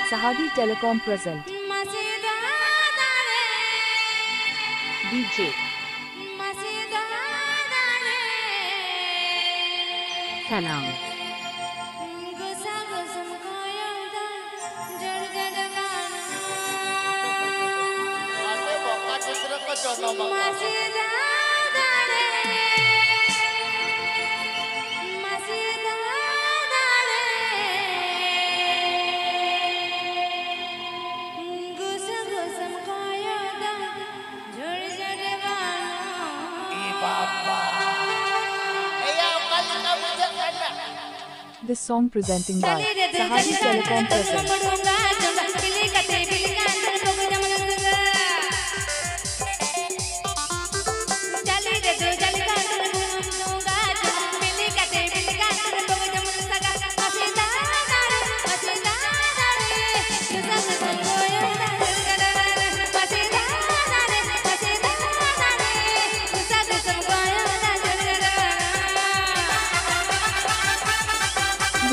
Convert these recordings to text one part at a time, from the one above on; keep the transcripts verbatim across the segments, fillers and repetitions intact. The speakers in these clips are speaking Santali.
Sahadi Telecom present. D J Salam. ᱟᱯᱮ ᱵᱚᱠᱟ ᱜᱤᱫᱽᱨᱟᱹ ᱠᱚ ᱡᱚᱱᱚᱢ ᱟᱠᱟᱱᱟ᱾ ᱮ ᱵᱟᱵᱟ᱾ ᱮᱭᱟ, ᱚᱠᱟ ᱞᱮᱠᱟ ᱵᱩᱡᱷᱟᱹᱜ ᱠᱟᱱᱟ? This song presenting by Sahadi Telecom presents.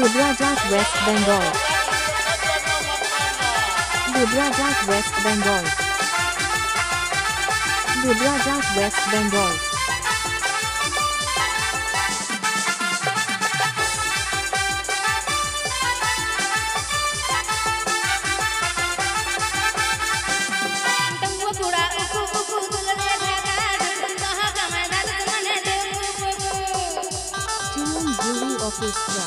Dubrajat, West Bengal. Dubrajat, West Bengal. Dubrajat, West Bengal. T M Jury Orchestra.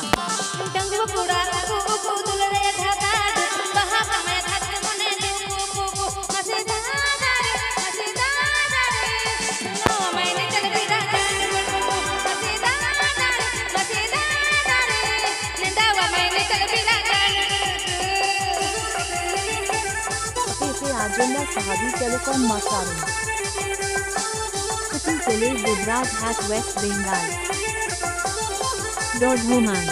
Ese agenda Sahadi Telecom Masarum. Kati Tele Dubrajat, West Bengal. Dodhuman.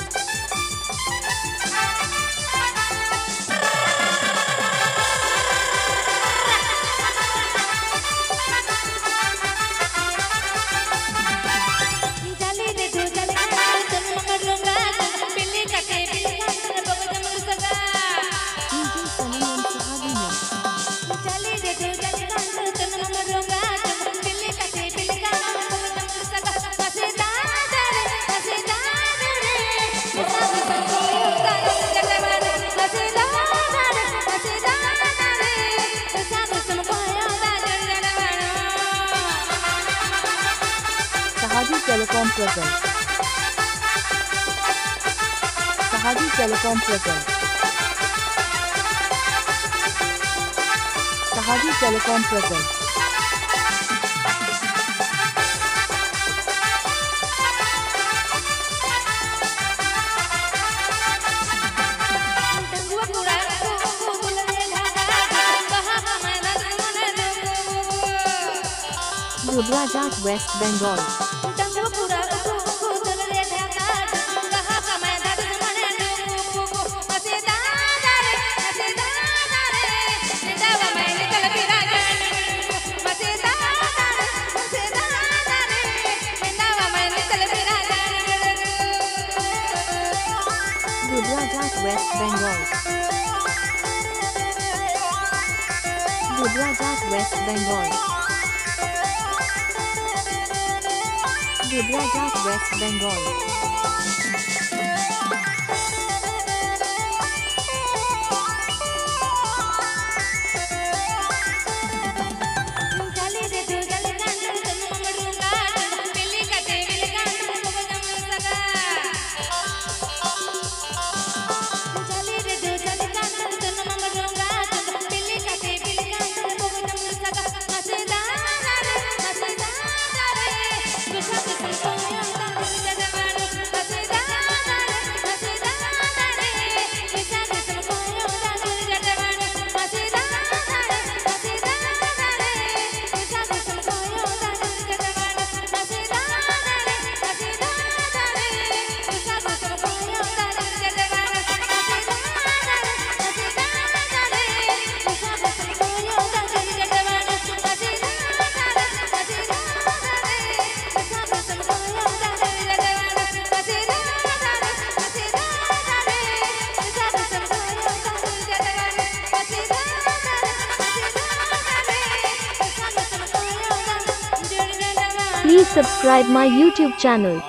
present. Sahagi Telecom present. Sahagi Telecom present. Duduaja, West Bengal. Duduaja, West Bengal. Duduaja, West Bengal. Duduaja, West Bengal. Please subscribe my YouTube channel.